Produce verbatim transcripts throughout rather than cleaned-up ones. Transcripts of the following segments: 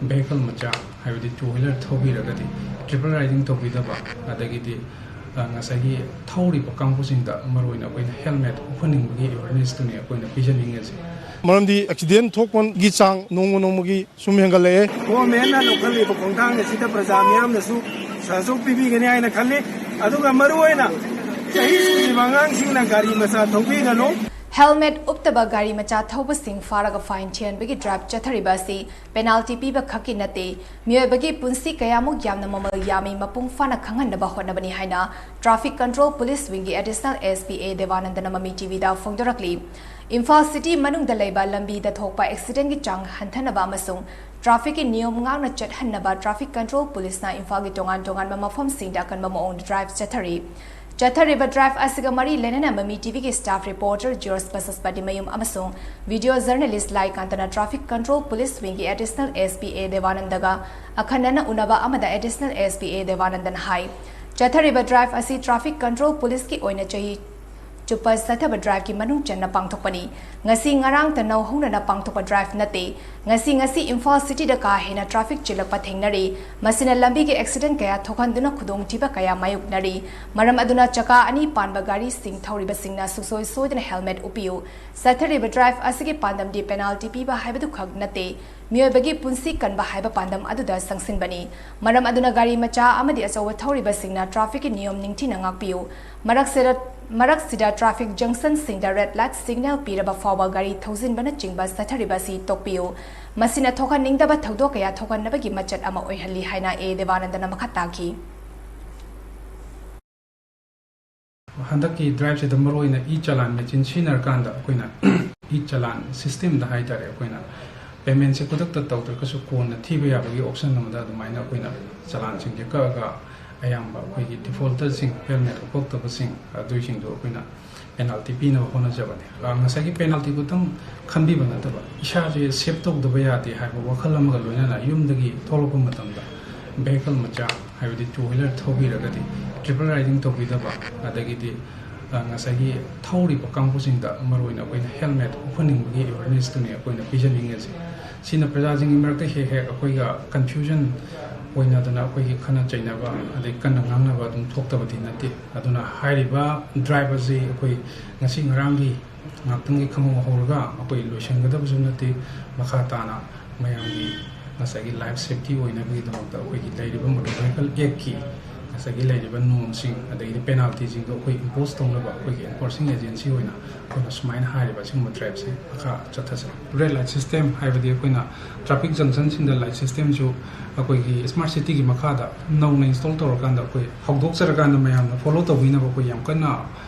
Vehicle ꯃꯆꯥ, ꯍꯥꯏꯕꯗꯤ two wheeler ꯊꯧꯕꯤꯔꯒꯗꯤ triple riding ꯇꯧꯕꯤꯗꯕ, ꯑꯗꯒꯤꯗꯤ, ꯑ, ꯉꯁꯥꯏꯒꯤ ꯊꯧꯔꯤꯕ ꯀꯥꯡꯕꯨꯁꯤꯡꯗ ꯃꯔꯨꯑꯣꯏꯅ ꯑꯩꯈꯣꯏꯅ ꯍꯦꯜꯃꯦꯠ ꯎꯞꯍꯟꯅꯤꯡꯕꯒꯤ ꯑꯦꯋꯦꯔꯅꯦꯁꯇꯨꯅꯤ ꯑꯩꯈꯣꯏꯅ ꯄꯤꯖꯅꯤꯡꯉꯤꯁꯦ꯫ ꯃꯔꯝꯗꯤ ꯑꯦꯛꯁꯤꯗꯦꯟ ꯊꯣꯛꯄꯒꯤ ꯆꯥꯡ ꯅꯣꯡꯃ ꯅꯣꯡꯃꯒꯤ ꯁꯨꯝ ꯍꯦꯟꯒꯠꯂꯛꯑꯦ꯫ ꯒꯣꯔꯃꯦꯟꯅ ꯂꯧꯈꯠꯂꯤꯕ ꯈꯣꯡꯊꯥꯡ ꯑꯁꯤꯗ ꯄ꯭ꯔꯖꯥ ꯃꯤꯌꯥꯝꯅꯁꯨ ꯁꯍꯖꯣꯛ ꯄꯤꯕꯤꯒꯅꯤ ꯍꯥꯏꯅ ꯈꯜꯂꯤ꯫ ꯑꯗꯨꯒ ꯃꯔꯨꯑꯣꯏꯅ ꯆꯍꯤ ꯁꯨꯗ꯭ꯔꯤꯕ ꯑꯉꯥꯡꯁꯤꯡꯅ ꯒꯥꯔꯤ ꯃꯆꯥ ꯊꯧꯕꯤꯒꯅꯨ꯫ ꯍꯦꯜꯃꯦꯠ ꯎꯞꯇꯕ ꯒꯥꯔꯤ ꯃꯆꯥ ꯊꯧꯕꯁꯤꯡ ꯐꯥꯔꯒ ꯐꯥꯏꯟ ꯊꯤꯍꯟꯕꯒꯤ ꯗ꯭ꯔꯥꯏꯚ ꯆꯠꯊꯔꯤꯕ ꯑꯁꯤ ꯄꯦꯅꯥꯜꯇꯤ ꯄꯤꯕ ꯈꯛꯀꯤ ꯅꯠꯇꯦ, ꯃꯤꯑꯣꯏꯕꯒꯤ ꯄꯨꯟꯁꯤ ꯀꯌꯥꯃꯨꯛ ꯌꯥꯝꯅ ꯃꯃꯜ ꯌꯥꯝꯃꯤ ꯃꯄꯨꯡ ꯐꯥꯅ ꯈꯪꯍꯟꯅꯕ ꯍꯣꯠꯅꯕꯅꯤ ꯍꯥꯏꯅ ꯇ꯭ꯔꯥꯐꯤꯛ ꯀꯟꯇ꯭ꯔꯣꯜ ꯄꯨꯂꯤꯁ ꯋꯤꯡꯒꯤ ꯑꯦꯗꯤꯁꯅꯦꯜ ꯑꯦꯁ ꯄꯤ ꯑꯦ ꯗꯦꯕꯥꯅꯟꯗꯅ ꯃꯃꯤ ꯇꯤꯚꯤꯗ ꯐꯣꯡꯗꯣꯔꯛꯂꯤ꯫ ꯏꯝꯐꯥꯜ ꯁꯤꯇꯤ ꯃꯅꯨꯡꯗ ꯂꯩꯕ ꯂꯝꯕꯤꯗ ꯊꯣꯛꯄ ꯑꯦꯛꯁꯤꯗꯦꯟꯒꯤ ꯆꯥꯡ ꯍꯟꯊꯅꯕ ꯑꯃꯁꯨꯡ ꯇ꯭ꯔꯥꯐꯤꯛꯀꯤ ꯅꯤꯌꯣꯝ ꯉꯥꯛꯅ ꯆꯠꯍꯟꯅꯕ ꯇ꯭ꯔꯥꯐꯤꯛ ꯀꯟꯇ꯭ꯔꯣꯜ ꯄꯨꯂꯤꯁꯅ ꯏꯝꯐꯥꯜꯒꯤ ꯇꯣꯉꯥꯟ ꯇꯣꯉꯥꯟꯕ ꯃꯐꯝꯁꯤꯡꯗ ꯑꯀꯟꯕ ꯃꯑꯣꯡꯗ ꯗ꯭ꯔꯥꯏꯚ ꯆꯠꯊꯔꯤ꯫ ꯆꯠꯊꯔꯤꯕ ꯗ꯭ꯔꯥꯏꯚ ꯑꯁꯤꯒ ꯃꯔꯤ ꯂꯩꯅꯅ ꯃꯃꯤ ꯇꯤꯚꯤꯒꯤ ꯁ꯭ꯇꯥꯐ ꯔꯤꯄꯣꯔꯇꯔ ꯖꯣꯔꯖ ꯕꯁꯁꯄꯇꯤ ꯃꯌꯨꯝ ꯑꯃꯁꯨꯡ ꯚꯤꯗꯤꯑꯣ ꯖꯔꯅꯦꯂꯤꯁ ꯂꯥꯏꯀꯥꯟꯇꯅ ꯇ꯭ꯔꯥꯐꯤꯛ ꯀꯟꯇ꯭ꯔꯣꯜ ꯄꯨꯂꯤꯁ ꯋꯤꯡꯒꯤ ꯑꯦꯗꯤꯁꯅꯦꯜ ꯑꯦꯁ ꯄꯤ ꯑꯦ ꯗꯦꯕꯥꯅꯟꯗꯒ ꯑꯈꯟꯅꯅ ꯎꯅꯕ ꯑꯃꯗ ꯑꯦꯗꯤꯁꯅꯦꯜ ꯑꯦꯁ ꯄꯤ ꯑꯦ ꯗꯦꯕꯥꯅꯟꯗꯟ ꯍꯥꯏ, ꯆꯠꯊꯔꯤꯕ ꯗ꯭ꯔꯥꯏꯚ ꯑꯁꯤ ꯇ꯭ꯔꯥꯐꯤꯛ ꯀꯟꯇ꯭ꯔꯣꯜ ꯄꯨꯂꯤꯁꯀꯤ ꯑꯣꯏꯅ ꯆꯍꯤ ꯆꯨꯞꯄ ꯆꯠꯊꯕ ꯗ꯭ꯔꯥꯏꯚꯀꯤ ꯃꯅꯨꯡ ꯆꯟꯅ ꯄꯥꯡꯊꯣꯛꯄꯅꯤ꯫ ꯉꯁꯤ ꯉꯔꯥꯡꯇ ꯅꯧꯍꯧꯅꯅ ꯄꯥꯡꯊꯣꯛꯄ ꯗ꯭ꯔꯥꯏꯚ ꯅꯠꯇꯦ꯫ ꯉꯁꯤ, ꯉꯁꯤ ꯏꯝꯐꯥꯜ ꯁꯤꯇꯤꯗ ꯀꯥ ꯍꯦꯟꯅ ꯇ꯭ꯔꯥꯐꯤꯛ ꯆꯤꯜꯂꯛꯄ ꯊꯦꯡꯅꯔꯤ꯫ ꯃꯁꯤꯅ ꯂꯝꯕꯤꯒꯤ ꯑꯦꯛꯁꯤꯗꯦꯟ ꯀꯌꯥ ꯊꯣꯛꯍꯟꯗꯨꯅ ꯈꯨꯗꯣꯡꯊꯤꯕ ꯀꯌꯥ ꯃꯥꯌꯣꯛꯅꯔꯤ꯫ ꯃꯔꯝ ꯑꯗꯨꯅ ꯆꯀꯥ ꯑꯅꯤ ꯄꯥꯟꯕ ꯒꯥꯔꯤꯁꯤꯡ ꯊꯧꯔꯤꯕꯁꯤꯡꯅ ꯁꯨꯡꯁꯣꯏ ꯁꯣꯏꯗꯅ ꯍꯦꯜꯃꯦꯠ ꯎꯞꯄꯤꯌꯨ꯫ ꯆꯠꯊꯔꯤꯕ ꯗ꯭ꯔꯥꯏꯚ ꯑꯁꯤꯒꯤ ꯄꯥꯟꯗꯝꯗꯤ ꯄꯦꯅꯥꯜꯇꯤ ꯄꯤꯕ ꯍꯥꯏꯕꯗꯨꯈꯛ ꯅꯠꯇꯦ, ꯃꯤꯑꯣꯏꯕꯒꯤ ꯄꯨꯟꯁꯤ ꯀꯟꯕ ꯍꯥꯏꯕ ꯄꯥꯟꯗꯝ ꯑꯗꯨꯗ ꯆꯪꯁꯤꯟꯕꯅꯤ꯫ ꯃꯔꯝ ꯑꯗꯨꯅ ꯒꯥꯔꯤ ꯃꯆꯥ ꯑꯃꯗꯤ ꯑꯆꯧꯕ ꯊꯧꯔꯤꯕꯁꯤꯡꯅ ꯇ꯭ꯔꯥꯐꯤꯛꯀꯤ ꯅꯤꯌꯣꯝ ꯅꯤꯡꯊꯤꯅ ꯉꯥꯛꯄꯤꯌꯨ꯫ ꯃꯔꯛꯁꯤꯗ, ꯃꯔꯛꯁꯤꯗ ꯇ꯭ꯔꯥꯐꯤꯛ ꯖꯪꯁꯟꯁꯤꯡꯗ ꯔꯦꯗ ꯂꯥꯏꯠ ꯁꯤꯒꯅꯦꯜ ꯄꯤꯔꯕ ꯐꯥꯎꯕ ꯒꯥꯔꯤ ꯊꯧꯖꯤꯟꯕꯅꯆꯤꯡꯕ ꯆꯠꯊꯔꯤꯕ ꯑꯁꯤ ꯇꯣꯛꯄꯤꯌꯨ꯫ ꯃꯁꯤꯅ ꯊꯣꯛꯍꯟꯅꯤꯡꯗꯕ ꯊꯧꯗꯣꯛ ꯀꯌꯥ ꯊꯣꯛꯍꯟꯅꯕꯒꯤ ꯃꯆꯠ ꯑꯃ ꯑꯣꯏꯍꯜꯂꯤ ꯍꯥꯏꯅ ꯑꯦ ꯗꯦꯕꯥꯅꯟꯗꯅ ꯃꯈꯥ ꯇꯥꯈꯤ꯫ ꯍꯟꯗꯛꯀꯤ ꯗ꯭ꯔꯥꯏꯚꯁꯤꯗ ꯃꯔꯨꯑꯣꯏꯅ ꯏ ꯆꯂꯥꯟ ꯃꯦꯆꯤꯟ ꯁꯤꯖꯤꯟꯅꯔꯀꯥꯟꯗ ꯑꯩꯈꯣꯏꯅ ꯏ ꯆꯂꯥꯟ ꯁꯤꯁꯇꯦꯝꯗ ꯍꯥꯏ ꯇꯥꯔꯦ, ꯑꯩꯈꯣꯏꯅ ꯄꯦꯃꯦꯟꯁꯦ ꯈꯨꯗꯛꯇ ꯇꯧꯗ꯭ꯔꯒꯁꯨ ꯀꯣꯟꯅ ꯊꯤꯕ ꯌꯥꯕꯒꯤ ꯑꯣꯞꯁꯟ ꯑꯃꯗ ꯑꯗꯨꯃꯥꯏꯅ ꯑꯩꯈꯣꯏꯅ ꯆꯂꯥꯟꯁꯤꯡꯁꯦ ꯀꯛꯑꯒ ꯑꯌꯥꯝꯕ ꯑꯩꯈꯣꯏꯒꯤ ꯗꯤꯐꯣꯜꯇꯔꯁꯤꯡ, ꯍꯦꯜꯃꯦꯠ ꯎꯞꯄꯛꯇꯕꯁꯤꯡ ꯑꯗꯨꯁꯤꯡꯗꯣ ꯑꯩꯈꯣꯏꯅ ꯄꯦꯅꯥꯜꯇꯤ ꯄꯤꯅꯕ ꯍꯣꯠꯅꯖꯕꯅꯤ꯫ ꯑ, ꯉꯁꯥꯏꯒꯤ ꯄꯦꯅꯥꯜꯇꯤ ꯈꯛꯇꯪ ꯈꯟꯕꯤꯕ ꯅꯠꯇꯕ, ꯏꯁꯥꯁꯦ ꯁꯦꯞ ꯇꯧꯗꯕ ꯌꯥꯗꯦ ꯍꯥꯏꯕ ꯋꯥꯈꯜ ꯑꯃꯒ ꯂꯣꯏꯅꯅ ꯌꯨꯝꯗꯒꯤ ꯊꯣꯛꯂꯛꯄ ꯃꯇꯝꯗ ꯚꯦꯍꯤꯀꯜ ꯃꯆꯥ, ꯍꯥꯏꯕꯗꯤ ꯇꯨ ꯋꯤꯂꯔ ꯊꯧꯕꯤꯔꯒꯗꯤ ꯇ꯭ꯔꯤꯄꯜ ꯔꯥꯏꯗꯤꯡ ꯇꯧꯕꯤꯗꯕ, ꯑꯗꯒꯤꯗꯤ, ꯑ, ꯉꯁꯥꯏꯒꯤ ꯊꯧꯔꯤꯕ ꯀꯥꯡꯕꯨꯁꯤꯡꯗ ꯃꯔꯨꯑꯣꯏꯅ ꯑꯩꯈꯣꯏꯅ ꯍꯦꯜꯃꯦꯠ ꯎꯞꯍꯟꯅꯤꯡꯕꯒꯤ ꯑꯦꯋꯦꯔꯅꯦꯁꯇꯨꯅꯤ ꯑꯩꯈꯣꯏꯅ ꯄꯤꯖꯅꯤꯡꯉꯤꯁꯦ꯫ ꯁꯤꯅ ꯄ꯭ꯔꯖꯥꯁꯤꯡꯒꯤ ꯃꯔꯛꯇ ꯍꯦꯛ ꯍꯦꯛ ꯑꯩꯈꯣꯏꯒ confusion ꯑꯣꯏꯅꯗꯅ ꯑꯩꯈꯣꯏꯒꯤ ꯈꯠꯅ ꯆꯩꯅꯕ ꯑꯗꯩ ꯀꯟꯅ ꯉꯥꯡꯅꯕ ꯑꯗꯨꯝ ꯊꯣꯛꯇꯕꯗꯤ ꯅꯠꯇꯦ꯫ ꯑꯗꯨꯅ ꯍꯥꯏꯔꯤꯕ drive ꯑꯁꯤ ꯑꯩꯈꯣꯏ ꯉꯁꯤ ꯉꯔꯥꯡꯒꯤ ꯉꯥꯛꯇꯪꯒꯤ ꯈꯪꯍꯧ ꯍꯧꯔꯒ ꯑꯩꯈꯣꯏ ꯂꯣꯏꯁꯤꯟꯒꯗꯕꯁꯨ ꯅꯠꯇꯦ꯫ ꯃꯈꯥ ꯇꯥꯅ ꯃꯌꯥꯝꯒꯤ ꯉꯁꯥꯏꯒꯤ life safety ꯑꯣꯏꯅꯕꯒꯤꯗꯃꯛꯇ ꯑꯩꯈꯣꯏꯒꯤ ꯂꯩꯔꯤꯕ motor vehicle actꯀꯤ ꯉꯁꯥꯏꯒꯤ ꯂꯩꯔꯤꯕ ꯅꯤꯌꯣꯝꯁꯤꯡ ꯑꯗꯒꯤꯗꯤ penaltyꯁꯤꯡꯗꯣ ꯑꯩꯈꯣꯏ impose ꯇꯧꯅꯕ ꯑꯩꯈꯣꯏꯒꯤ enforcing agency ꯑꯣꯏꯅ ꯑꯩꯈꯣꯏꯅ ꯁꯨꯃꯥꯏꯅ ꯍꯥꯏꯔꯤꯕ ꯑꯁꯤꯒꯨꯝꯕ driveꯁꯦ ꯃꯈꯥ ꯆꯠꯊꯖꯩ꯫ Red light system ꯍꯥꯏꯕꯗꯤ ꯑꯩꯈꯣꯏꯅ traffic junctionꯁꯤꯡꯗ light systemꯁꯨ ꯑꯩꯈꯣꯏꯒꯤ smart cityꯒꯤ ꯃꯈꯥꯗ ꯅꯧꯅ install ꯇꯧꯔꯀꯥꯟꯗ ꯑꯩꯈꯣꯏ ꯍꯧꯗꯣꯛꯆꯔꯀꯥꯟꯗ ꯃꯌꯥꯝꯅ follow ꯇꯧꯕꯤꯅꯕ ꯑꯩꯈꯣꯏ ꯌꯥꯝ ꯀꯟꯅ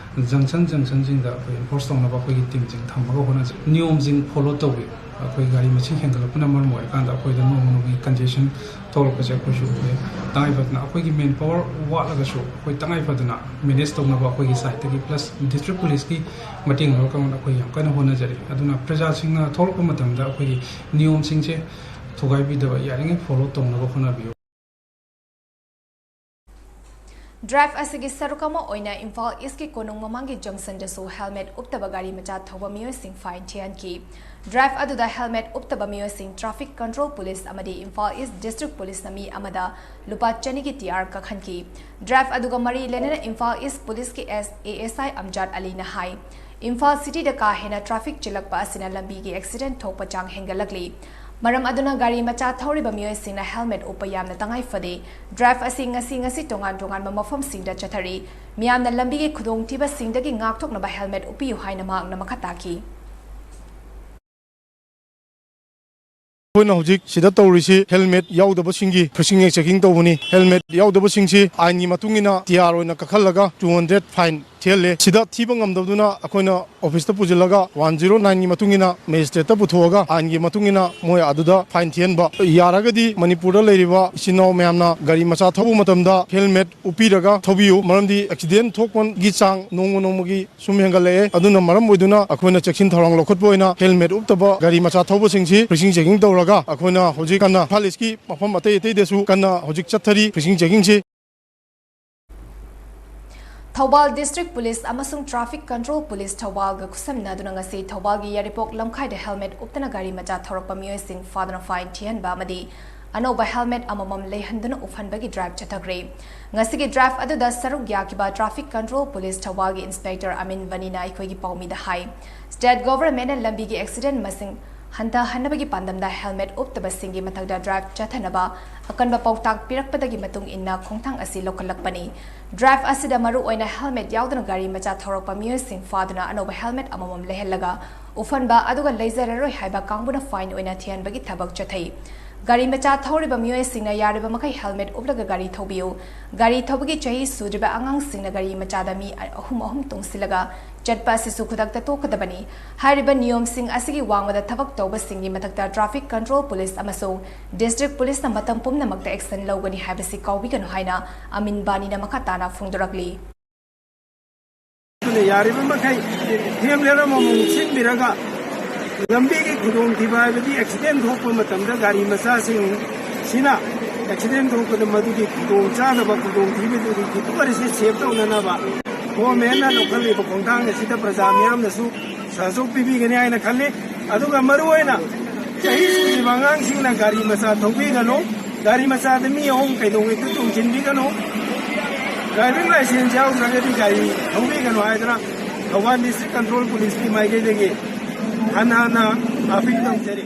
junction junctionꯁꯤꯡꯗ ꯑꯩꯈꯣꯏ enforce ꯇꯧꯅꯕ ꯑꯩꯈꯣꯏꯒꯤ teamꯁꯤꯡ ꯊꯝꯃꯒ ꯍꯣꯠꯅꯖꯩ꯫ ꯅꯤꯌꯣꯝꯁꯤꯡ follow ꯇꯧꯕꯤꯌꯨ꯫ ꯑꯩꯈꯣꯏ ꯒꯥꯔꯤ ꯃꯁꯤꯡ ꯍꯦꯟꯒꯠꯂꯛꯄꯅ ꯃꯔꯝ ꯑꯣꯏꯔꯀꯥꯟꯗ ꯑꯩꯈꯣꯏꯗ ꯅꯣꯡꯃ ꯅꯣꯡꯃꯒꯤ congestion ꯊꯣꯛꯂꯛꯄꯁꯦ ꯑꯩꯈꯣꯏꯁꯨ ꯑꯩꯈꯣꯏ ꯇꯉꯥꯏ ꯐꯗꯅ ꯑꯩꯈꯣꯏꯒꯤ manpower ꯋꯥꯠꯂꯒꯁꯨ ꯑꯩꯈꯣꯏ ꯇꯉꯥꯏ ꯐꯗꯅ manage ꯇꯧꯅꯕ ꯑꯩꯈꯣꯏꯒꯤ sideꯇꯒꯤ plus district policeꯀꯤ ꯃꯇꯦꯡ ꯂꯧꯔꯀꯥꯟꯗ ꯑꯩꯈꯣꯏ ꯌꯥꯝ ꯀꯟꯅ ꯍꯣꯠꯅꯖꯔꯤ꯫ ꯑꯗꯨꯅ ꯄ꯭ꯔꯖꯥꯁꯤꯡꯅ ꯊꯣꯛꯂꯛꯄ ꯃꯇꯝꯗ ꯑꯩꯈꯣꯏꯒꯤ ꯅꯤꯌꯣꯝꯁꯤꯡꯁꯦ ꯊꯨꯒꯥꯏꯕꯤꯗꯕ ꯌꯥꯔꯤꯉꯩ follow ꯇꯧꯅꯕ ꯍꯣꯠꯅꯕꯤꯌꯨ꯫ Drive ꯑꯁꯤꯒꯤ ꯁꯔꯨꯛ ꯑꯃ ꯑꯣꯏꯅ ꯏꯝꯐꯥꯜ ꯏꯁꯀꯤ ꯀꯣꯅꯨꯡ ꯃꯃꯥꯡꯒꯤ ꯖꯪꯁꯟꯗꯁꯨ helmet ꯎꯞꯇꯕ ꯒꯥꯔꯤ ꯃꯆꯥ ꯊꯧꯕ ꯃꯤꯑꯣꯏꯁꯤꯡ fine ꯊꯤꯍꯟꯈꯤ꯫ Drive ꯑꯗꯨꯗ helmet ꯎꯞꯇꯕ ꯃꯤꯑꯣꯏꯁꯤꯡ traffic control police ꯑꯃꯗꯤ ꯏꯝꯐꯥꯜ ꯏꯁ district policeꯅ ꯃꯤ ꯑꯃꯗ ꯂꯨꯄꯥ ꯆꯅꯤꯒꯤ T R ꯀꯛꯍꯟꯈꯤ꯫ Drive ꯑꯗꯨꯒ ꯃꯔꯤ ꯂꯩꯅꯅ ꯏꯝꯐꯥꯜ ꯏꯁ ꯄꯨꯂꯤꯁꯀꯤ ꯑꯦꯁ ꯑꯦ ꯑꯦꯁ ꯑꯥꯏ ꯑꯝꯖꯥꯗ ꯑꯂꯤꯅ ꯍꯥꯏ, ꯏꯝꯐꯥꯜ ꯁꯤꯇꯤꯗ ꯀꯥ ꯍꯦꯟꯅ traffic ꯆꯤꯜꯂꯛꯄ ꯑꯁꯤꯅ ꯂꯝꯕꯤꯒꯤ accident ꯊꯣꯛꯄ ꯆꯥꯡ ꯍꯦꯟꯒꯠꯂꯛꯂꯤ꯫ ꯃꯔꯝ ꯑꯗꯨꯅ ꯒꯥꯔꯤ ꯃꯆꯥ ꯊꯧꯔꯤꯕ ꯃꯤꯑꯣꯏꯁꯤꯡꯅ helmet ꯎꯞꯄ ꯌꯥꯝꯅ ꯇꯉꯥꯏ ꯐꯗꯦ꯫ Drive ꯑꯁꯤ ꯉꯁꯤ ꯉꯁꯤ ꯇꯣꯉꯥꯟ ꯇꯣꯉꯥꯟꯕ ꯃꯐꯝꯁꯤꯡꯗ ꯆꯠꯊꯔꯤ꯫ ꯃꯤꯌꯥꯝꯅ ꯂꯝꯕꯤꯒꯤ ꯈꯨꯗꯣꯡꯊꯤꯕꯁꯤꯡꯗꯒꯤ ꯉꯥꯛꯊꯣꯛꯅꯕ helmet ꯎꯞꯄꯤꯌꯨ ꯍꯥꯏꯅ ꯃꯍꯥꯛꯅ ꯃꯈꯥ ꯇꯥꯈꯤ꯫ ꯑꯩꯈꯣꯏꯅ ꯍꯧꯖꯤꯛ ꯁꯤꯗ ꯇꯧꯔꯤꯁꯤ helmet ꯌꯥꯎꯗꯕꯁꯤꯡꯒꯤ ꯐ꯭ꯔꯤꯁꯤꯡ ꯍꯦꯛ checking ꯇꯧꯕꯅꯤ꯫ Helmet ꯌꯥꯎꯗꯕꯁꯤꯡꯁꯤ ꯑꯥꯏꯟꯒꯤ ꯃꯇꯨꯡ ꯏꯟꯅ T R ꯑꯣꯏꯅ ꯀꯛꯍꯜꯂꯒ two hundred fine ꯊꯤꯍꯜꯂꯦ꯫ ꯁꯤꯗ ꯊꯤꯕ ꯉꯝꯗꯕꯗꯨꯅ ꯑꯩꯈꯣꯏꯅ officeꯇ ꯄꯨꯁꯤꯜꯂꯒ one zero nineꯒꯤ ꯃꯇꯨꯡ ꯏꯟꯅ magistrateꯇ ꯄꯨꯊꯣꯛꯑꯒ ꯑꯥꯏꯟꯒꯤ ꯃꯇꯨꯡ ꯏꯟꯅ ꯃꯣꯏ ꯑꯗꯨꯗ fine ꯊꯤꯍꯟꯕ꯫ ꯌꯥꯔꯒꯗꯤ ꯃꯅꯤꯄꯨꯔꯗ ꯂꯩꯔꯤꯕ ꯏꯆꯤꯟ ꯏꯅꯥꯎ ꯃꯌꯥꯝꯅ ꯒꯥꯔꯤ ꯃꯆꯥ ꯊꯧꯕ ꯃꯇꯝꯗ helmet ꯎꯞꯄꯤꯔꯒ ꯊꯧꯕꯤꯌꯨ꯫ ꯃꯔꯝꯗꯤ accident ꯊꯣꯛꯄꯒꯤ ꯆꯥꯡ ꯅꯣꯡꯃ ꯅꯣꯡꯃꯒꯤ ꯁꯨꯝ ꯍꯦꯟꯒꯠꯂꯛꯑꯦ꯫ ꯑꯗꯨꯅ ꯃꯔꯝ ꯑꯣꯏꯗꯨꯅ ꯑꯩꯈꯣꯏꯅ ꯆꯦꯛꯁꯤꯟ ꯊꯧꯔꯥꯡ ꯂꯧꯈꯠꯄ ꯑꯣꯏꯅ helmet ꯎꯞꯇꯕ ꯒꯥꯔꯤ ꯃꯆꯥ ꯊꯧꯕꯁꯤꯡꯁꯤ ꯐ꯭ꯔꯤꯁꯤꯡ checking ꯇꯧꯔꯒ ꯑꯩꯈꯣꯏꯅ ꯍꯧꯖꯤꯛ ꯀꯟꯅ ꯏꯝꯐꯥꯜ ꯏꯁꯀꯤ ꯃꯐꯝ ꯑꯇꯩ ꯑꯇꯩꯗꯁꯨ ꯀꯟꯅ ꯍꯧꯖꯤꯛ ꯆꯠꯊꯔꯤ ꯐ꯭ꯔꯤꯁꯤꯡ checkingꯁꯤ꯫ ꯊꯧꯕꯥꯜ District Police ꯑꯃꯁꯨꯡ Traffic Control Police ꯊꯧꯕꯥꯜꯒ ꯈꯨꯠꯁꯝꯅꯗꯨꯅ ꯉꯁꯤ ꯊꯧꯕꯥꯜꯒꯤ ꯌꯥꯏꯔꯤꯄꯣꯛ ꯂꯝꯈꯥꯏꯗ helmet ꯎꯞꯇꯅ ꯒꯥꯔꯤ ꯃꯆꯥ ꯊꯧꯔꯛꯄ ꯃꯤꯑꯣꯏꯁꯤꯡ ꯐꯥꯗꯨꯅ fine ꯊꯤꯍꯟꯕ ꯑꯃꯗꯤ ꯑꯅꯧꯕ helmet ꯑꯃꯃꯝ ꯂꯩꯍꯟꯗꯨꯅ ꯎꯞꯍꯟꯕꯒꯤ drive ꯆꯠꯊꯈ꯭ꯔꯦ꯫ ꯉꯁꯤꯒꯤ drive ꯑꯗꯨꯗ ꯁꯔꯨꯛ ꯌꯥꯈꯤꯕ Traffic Control Police ꯊꯧꯕꯥꯜꯒꯤ Inspector ꯑꯃꯤꯟ ꯕꯅꯤꯅ ꯑꯩꯈꯣꯏꯒꯤ ꯄꯥꯎꯃꯤꯗ ꯍꯥꯏ, State Government ꯅ ꯂꯝꯕꯤꯒꯤ accident ꯃꯁꯤꯡ ꯍꯟꯊꯍꯟꯅꯕꯒꯤ ꯄꯥꯟꯗꯝꯗ helmet ꯎꯞꯇꯕꯁꯤꯡꯒꯤ ꯃꯊꯛꯇ drive ꯆꯠꯊꯅꯕ ꯑꯀꯟꯕ ꯄꯥꯎꯇꯥꯛ ꯄꯤꯔꯛꯄꯗꯒꯤ ꯃꯇꯨꯡ ꯏꯟꯅ ꯈꯣꯡꯊꯥꯡ ꯑꯁꯤ ꯂꯧꯈꯠꯂꯛꯄꯅꯤ꯫ Drive ꯑꯁꯤꯗ ꯃꯔꯨ ꯑꯣꯏꯅ helmet ꯌꯥꯎꯗꯅ ꯒꯥꯔꯤ ꯃꯆꯥ ꯊꯧꯔꯛꯄ ꯃꯤꯑꯣꯏꯁꯤꯡ ꯐꯥꯗꯨꯅ ꯑꯅꯧꯕ helmet ꯑꯃꯃꯝ ꯂꯩꯍꯜꯂꯒ ꯎꯐꯟꯕ ꯑꯗꯨꯒ ꯂꯩꯖꯔꯔꯣꯏ ꯍꯥꯏꯕ ꯀꯥꯡꯕꯨꯅ fine ꯑꯣꯏꯅ ꯊꯤꯍꯟꯕꯒꯤ ꯊꯕꯛ ꯆꯠꯊꯩ꯫ ꯒꯥꯔꯤ ꯃꯆꯥ ꯊꯧꯔꯤꯕ ꯃꯤꯑꯣꯏꯁꯤꯡꯅ ꯌꯥꯔꯤꯕ ꯃꯈꯩ helmet ꯎꯞꯂꯒ ꯒꯥꯔꯤ ꯊꯧꯕꯤꯌꯨ꯫ ꯒꯥꯔꯤ ꯊꯧꯕꯒꯤ ꯆꯍꯤ ꯁꯨꯗ꯭ꯔꯤꯕ ꯑꯉꯥꯡꯁꯤꯡꯅ ꯒꯥꯔꯤ ꯃꯆꯥꯗ ꯃꯤ ꯑꯍꯨꯝ ꯑꯍꯨꯝ ꯇꯣꯡꯁꯤꯜꯂꯒ ꯆꯠꯄ ꯑꯁꯤꯁꯨ ꯈꯨꯗꯛꯇ ꯇꯣꯛꯀꯗꯕꯅꯤ꯫ ꯍꯥꯏꯔꯤꯕ ꯅꯤꯌꯣꯝꯁꯤꯡ ꯑꯁꯤꯒꯤ ꯋꯥꯡꯃꯗ ꯊꯕꯛ ꯇꯧꯕꯁꯤꯡꯒꯤ ꯃꯊꯛꯇ Traffic Control Police ꯑꯃꯁꯨꯡ District Police ꯅ ꯃꯇꯝ ꯄꯨꯝꯅꯃꯛꯇ action ꯂꯧꯒꯅꯤ ꯍꯥꯏꯕꯁꯤ ꯀꯥꯎꯕꯤꯒꯅꯨ ꯍꯥꯏꯅ ꯑꯃꯤꯟ ꯕꯥꯅꯤꯅ ꯃꯈꯥ ꯇꯥꯅ ꯐꯣꯡꯗꯣꯔꯛꯂꯤ꯫ ꯑꯗꯨꯅ ꯌꯥꯔꯤꯕ ꯃꯈꯩ helmet ꯑꯃꯃꯝ ꯎꯞꯁꯤꯟꯕꯤꯔꯒ ꯂꯝꯕꯤꯒꯤ ꯈꯨꯗꯣꯡꯊꯤꯕ ꯍꯥꯏꯕꯗꯤ accident ꯊꯣꯛꯄ ꯃꯇꯝꯗ ꯒꯥꯔꯤ ꯃꯆꯥꯁꯤꯡ ꯁꯤꯅ accident ꯊꯣꯛꯄꯗ ꯃꯗꯨꯒꯤ ꯈꯨꯗꯣꯡ ꯆꯥꯗꯕ ꯈꯨꯗꯣꯡꯊꯤꯕꯗꯨꯒꯤ ꯈꯤꯇꯪ ꯑꯣꯏꯔꯁꯨ save ꯇꯧꯅꯅꯕ government ꯅ ꯂꯧꯈꯠꯂꯤꯕ ꯈꯣꯡꯊꯥꯡ ꯑꯁꯤꯗ ꯄ꯭ꯔꯖꯥ ꯃꯤꯌꯥꯝꯅꯁꯨ ꯁꯍꯖꯣꯛ ꯄꯤꯕꯤꯒꯅꯤ ꯍꯥꯏꯅ ꯈꯜꯂꯤ꯫ ꯑꯗꯨꯒ ꯃꯔꯨꯑꯣꯏꯅ ꯆꯍꯤ ꯁꯨꯗ꯭ꯔꯤꯕ ꯑꯉꯥꯡꯁꯤꯡꯅ ꯒꯥꯔꯤ ꯃꯆꯥ ꯊꯧꯕꯤꯒꯅꯨ꯫ ꯒꯥꯔꯤ ꯃꯆꯥꯗ ꯃꯤ ꯑꯍꯨꯝ ꯀꯩꯗꯧꯉꯩꯗ ꯇꯣꯡꯁꯤꯟꯕꯤꯒꯅꯨ꯫ Driving licence ꯌꯥꯎꯗ꯭ꯔꯒꯗꯤ ꯒꯥꯔꯤ ꯊꯧꯕꯤꯒꯅꯨ ꯍꯥꯏꯗꯅ ꯊꯧꯕꯥꯜ District Control Police ꯀꯤ ꯃꯥꯏꯀꯩꯗꯒꯤ ꯍꯟꯅ ꯍꯟꯅ appeal ꯇꯧꯖꯔꯤ꯫